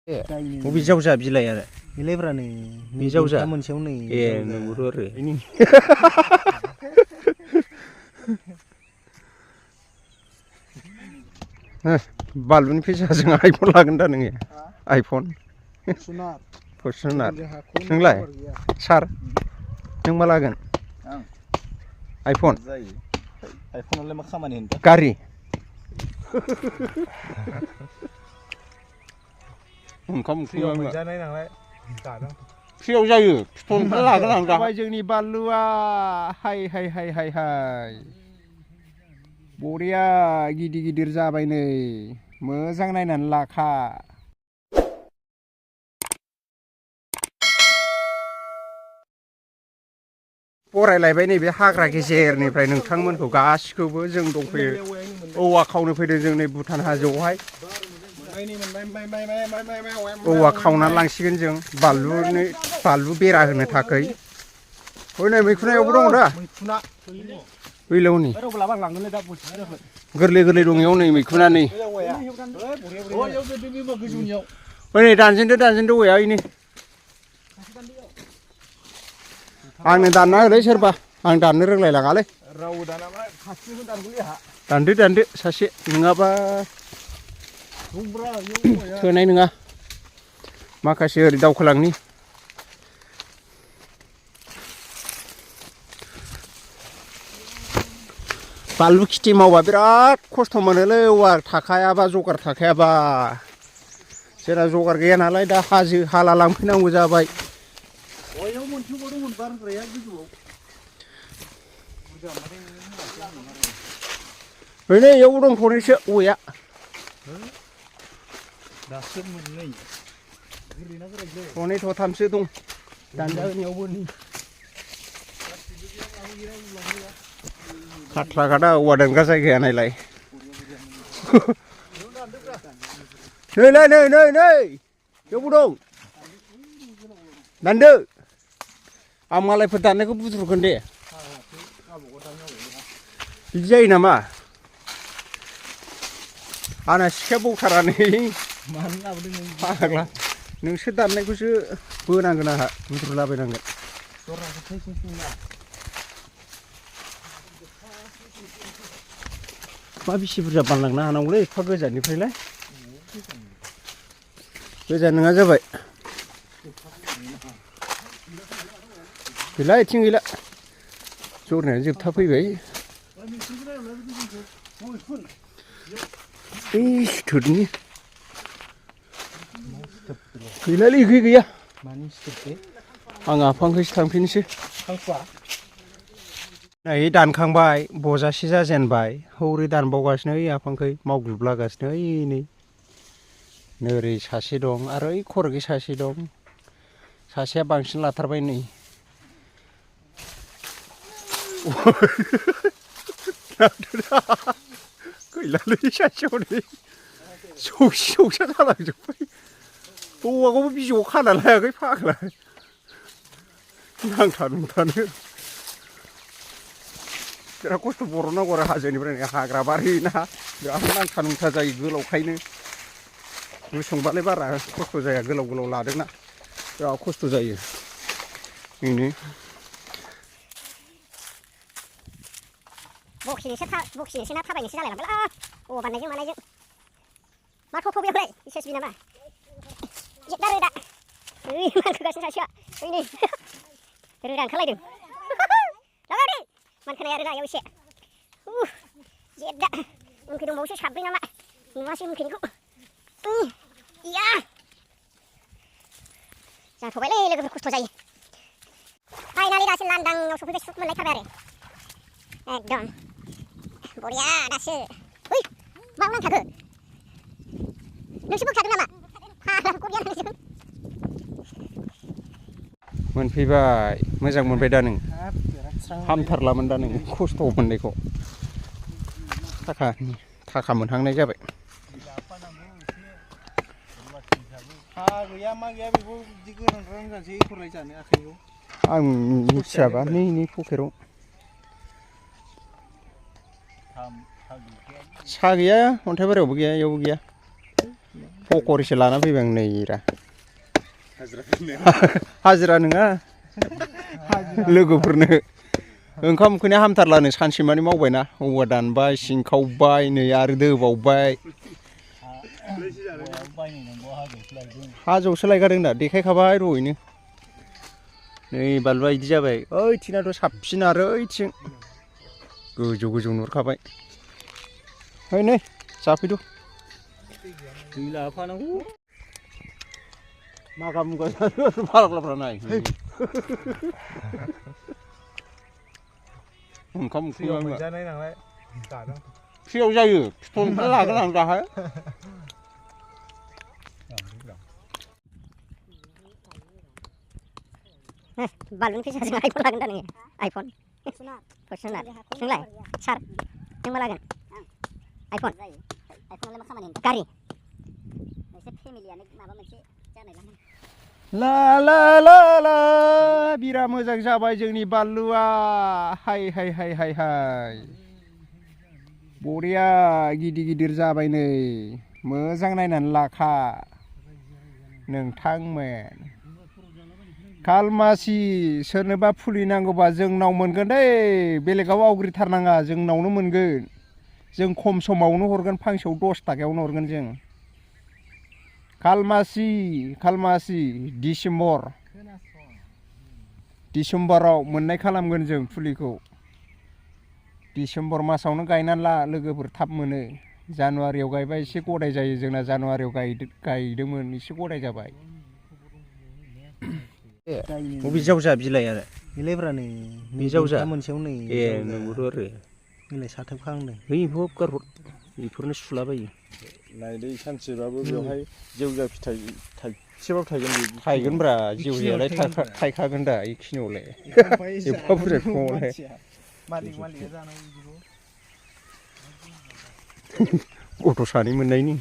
बबे जावजा बिलाइ आरो बिलाइफ्रा नै बे जावजा मोनसेयाव नै ए नंगौथ' आरो बानलुनि फैसाजों आइफन लागोन दा नोङो आइफन फरसुनार नोंलाय सार नों मा लागोन आइफन आइफनालाय मा खामानि होनदों गारि ओंखाम ओंख्रियाव मोनजानाय नालाय जादों फ्रियाव जायो फिथनखौ लागोन आं दा जोंनि बानलुआ हाय हाय हाय हाय हाय बरिया गिदिर गिदिर जाबाय नै मोजां नायनानै लाखा बरायलायबाय नैबे हाग्रा गेजेरनिफ्राय नोंथांमोनखौ गासिखौबो जों दंफैयो औवा खावनो फैदों जों नै भुटान हाजोआवहाय औवा खावनानै लांसिगोन जों बानलु बेरा होनो थाखाय हनै मैखुनायावबो दङ दा बैलावनि गोरलै गोरलै दङ इयाव नै मैखुना नै नै दानजेनदो औवाया इनै आंनो दानना होलै सोरबा आं दाननो रोंलायलाङालै रावबो दानाबा खाथिनिखौ दानगोनलै आहा दानदो सासे नङाबा थोनाय नङा माखासे ओरै दावखोलांनि बानलु खेथि मावबा बिराद खस्थ' मोनोलै औवा थाखायाबा जगार थाखायाबा जोंना जगार गैया नालाय दा हाजो हाला लांफैनांगौ जाबाय नै इयावबो दं थनैसो औवाया दासो मोननै थनै थथामसो दं दानजागोन इयावबो नै खाथ्रा खाथा औवा दोनग्रा जायगाया नायलाय नै इयावबो दं दानदो आं मालायफोर दाननायखौ बुद्रुगोन दे बिदि जायो नामा आंना सिखाया बौथारा नै फाग्ला नोंसोर दाननायखौसो बोनांगोन आंहा बुद्रुलाबायनांगोन मा बेसे बुरजा बानलांनो हानांगौलै एफा गोजाननिफ्रायलाय गोजान नङा जाबाय गैला आथिं गैला जरनायानो जोबथा फैबाय थोदनि गैलालै गैया आं आफांखैसो थांफिनसै नै दानखांबाय बजासे जाजेनबाय हौरै दानबावगासिनो ओइ आफांखै मावग्लुबलागासिनो ओइ नै नोरै सासे दं आरो ओइ खर'खै सासे दं सासेया बांसिन लाथारबाय नै गैलालै सासेयाव नै सौसा जालांजोब्बाय औवाखौबो बिजौआव खाना लायाखै फाग्ला नांथा नुंथानो बिराद खस्थ' बरननांगौ आरो हाजोनिफ्राय हाग्रा बारि ना बिराद नांथा नुंथा जायो गोलावखायनो गुसुंबालाय बारा खस्थ' जाया गोलाव लादोंना बिराद खस्थ' जायो बेनो बखिनोसो ना थाबायनोसो जालायलांबायला औवा बाननायजों मानायजों मा थ'थ' बेयावलाय इसोर सिबि नामा जेद रोदा ओइ मानखोगासिनो सासेया ओइ नै रोदा ओंखारलायदों लागादे मानखोनाया रोदायाव एसे जेदा उनखै दंबावोसो साब्रै नामा नुवासै उनखैनिखौ इया जाथ'बायलै लोगोफोर खस्थ' जायो फाइनालि दासो लांदांआव सफैबाय सुख मोनलायथारबाय आरो एकदम बरिया दासो ओइ मायाव नांथाखो नोंसो बोखादों नामा फाग्ला गैया नोंसोर मोनफैबाय मोजां मोनबाय दा नों हामथारलामोन दा नों खस्थ' मोननायखौ थाखा मोनहांनाय जाबाय हा गैया मा गैया बेखौ बिदि गोनांथार जानोसै एखरलाय जानो आखाइखौ आं मिथियाबा नै पकेराव सा गैया अन्थाइ बारियावबो गैया इयावबो गैया पकरिसो लाना फैबाय आं नै रा हाजिरा नङा लोगोफोरनो ओंखाम उखैनाया हामथारलानो सानसेमानि मावबायना औवा दानबाय सिं खावबाय नै आरो दोबावबाय हाजोआवसो लायगारदों दा देखायखाबाय दहैनो नै बालुआ इदि जाबाय ओइथिंनाथ' साबसिन आरो ओइथिं गोजौ गोजौ नुहुरखाबाय है नै जाफैदो दै लाफानांगौ मागा मुगा फाग्लाफ्रा नाय ओंखाम फ्रियाव मोनजानाय नालाय जादों फ्रियाव जायो फिथरनिफ्राय लागोन आं दाहाय बालुनि फैसाजों आइफन लागोन दा नोङो आइफन फरसुनार नोंलाय सार नों मा लागोन आइफन आइफनालाय मा खामानि गारि नोंसोर फेमिलियानो माबा मोनसे जानाय ला ला ला ला बिराद मोजां जाबाय जोंनि बानलुआ हाय हाय हाय हाय हाय बरिया गिदिर गिदिर जाबाय नै मोजां नायनानै लाखा नोंथांमोन खालमासि सोरनोबा फुलि नांगौबा जोंनाव मोनगोन दै बेलेगाव आवग्रिथारनाङा जोंनावनो मोनगोन जों खम समावनो हरगोन फांसेयाव 10 थाखायावनो हरगोन जों खालमासि डिसेम्बराव मोननाय खालामगोन जों फुलिखौ डिसेम्बर मासावनो गायनानै ला लोगोफोर थाब मोनो जानुवारियाव गायबा एसे गदाय जायो जोंना जानुवारियाव गायदोंमोन एसे गदाय जाबाय बबे जावजा बिलाइ आरो बिलाइफ्रा नै बे जावजा मोनसेयाव नै ए नंगौथ' आरो बिलाइ साथोबखांदों है बेखौ गारहर बेफोरनो सुलाबायो नायदै सानसेबाबो बेवहाय जेवजा फिथाइ थाइसेबाबो थायगोनब्रा जेवजायालाय थायखागोन दा बेखिनियावलाय एफा बुरजा बिफाङावलाय मालिका जानांगौ बिदिखौ गथ' सानै मोननायनि